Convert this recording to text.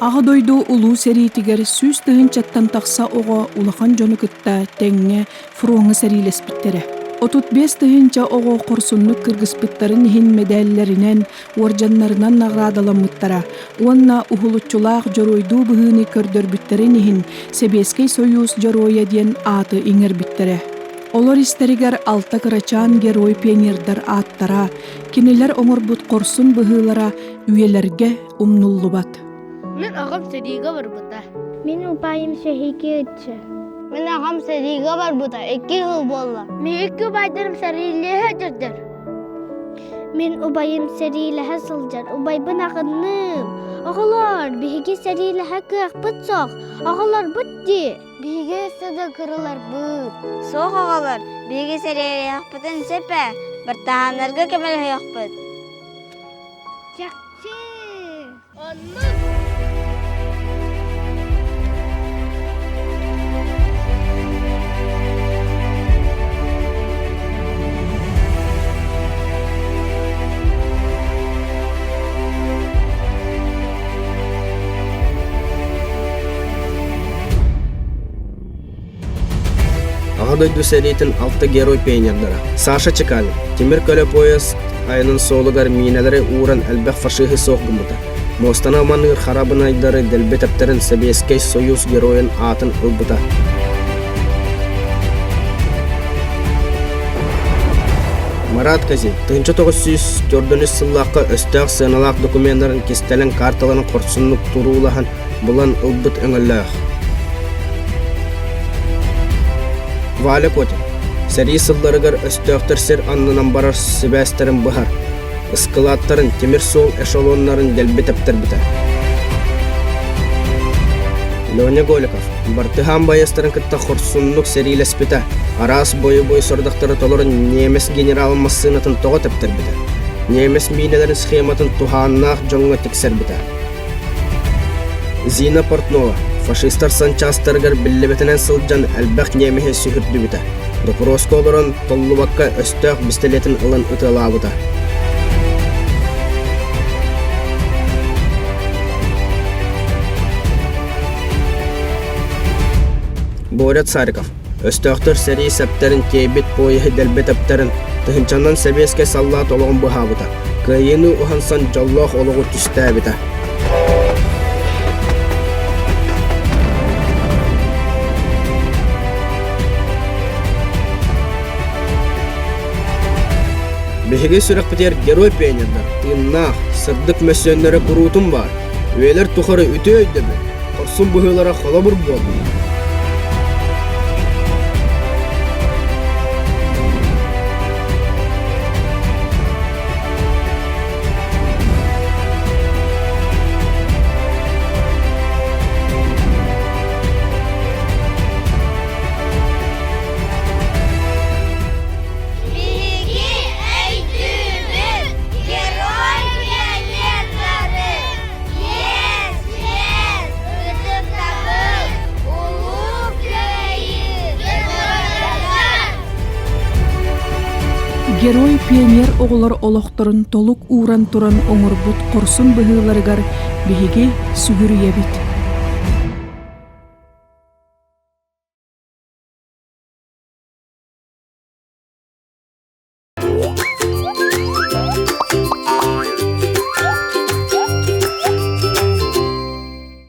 Аҕа дойду Улуу сэриитигэр 100 тыһыынчаттан тахса оҕо улахан дьону кытта тэҥҥэ фроҥҥа сэриилэспиттэрэ. 35 тыһыынча оҕо хорсуннук кыргыспыттарын иһин мэдээллэринэн, уордьаннарынан наҕараадаламмыттара уонна уһулуччулаах дьоруойдуу быһыыны көрдөрбүттэрин иһин Сэбиэскэй Сойуус Дьоруойа диэн ааты иҥэрбиттэрэ. Олор истэригэр алта кырачаан герой-пионердар ааттара, кинилэр оҥорбут хорсун быһыылара үйэлэргэ умнуллубат. Мин аҕам сэриигэ барбыта. Мин убайым сэриигэ ычча. Мин аҕам сэриигэ барбыта 2 сыл буолла. Мин икки убайдарым сэриилэһэ сылдьар. Мин убайым сэриилэһэ сылдьар. Убайбын аҕынным. Оҕолор, биһиги сэриилэһэ кыахпыт суох. Оҕолорбут дии. Биһиги өссө да кыраларбыт. Суох оҕолор, биһиги сэриилэһиэхпитин сөп ээ. Бартыһааннарга көмөлөһүөхпүт. Чахчы! Оннук! Аҕа дойду сэриитин алта герой пионердара Саша Чекалин тимир көлө поезд айанын суолугар миинэлэри ууран элбэх фашиһы суох гыммыта. Муостаны маныыр харабынайдары дэлби тэптэрэн Сэбиэскэй Союз геройун аатын ылбыта. Марат Кази 1904 сыллаахха өстөөх сыаналаах докуменнарын кистэлэҥ карталарын хорсуннук туруулаһан булан ылбыт өҥөлөөх. Валя Котин сэрии сылларыгар өстөөхтөр сир аннынан барар сибээстэрин быһар, ыскылааттарын, тимир суол эшелоннарын дэлби тэптэрбитэ. Леня Голиков бартыһаан байыастарын кытта хорсуннук сэриилэспитэ, араас бойобуой сорудахтары толорон немец генералын массыынатын тоҕо тэптэрбитэ, немец миинэлэрин схематын туһааннаах дьоҥҥо тиксэрбитэ. Зина Портнова фашистар санчаастарыгар биллибэтинэн сылдьан элбэх немеһи сүһүрдүбүтэ. Доппуруоска олорон толлубакка өстөөх бистэлиэтин ылан ытыалаабыта. Боря Цариков өстөөхтөр сэрии сэптэрин тиэйбит поеһы дэлби тэптэрин тыһыынчанан сэбиэскэй саллаат олоҕун быһаабыта, кыайыыны уһансан дьоллоох олоҕу түстээбитэ. Биһиги сүрэхпитигэр герой пионердар тыыннаах, сырдык мөссүөннэрэ куруутун баар. Үйэлэр тухары үтүө өйдөбүл, хорсун быһыылара холобур буолла. Биһиги өйдүүбүт Герой пионердары! Yes, yes! Ытыктабыл! Улуу Кыайыы! Геройдар! Герой пионер оҕолор олохторун толук ууран туран оҥорбут хорсун быһыыларыгар биһиги сүгүрүйэбит.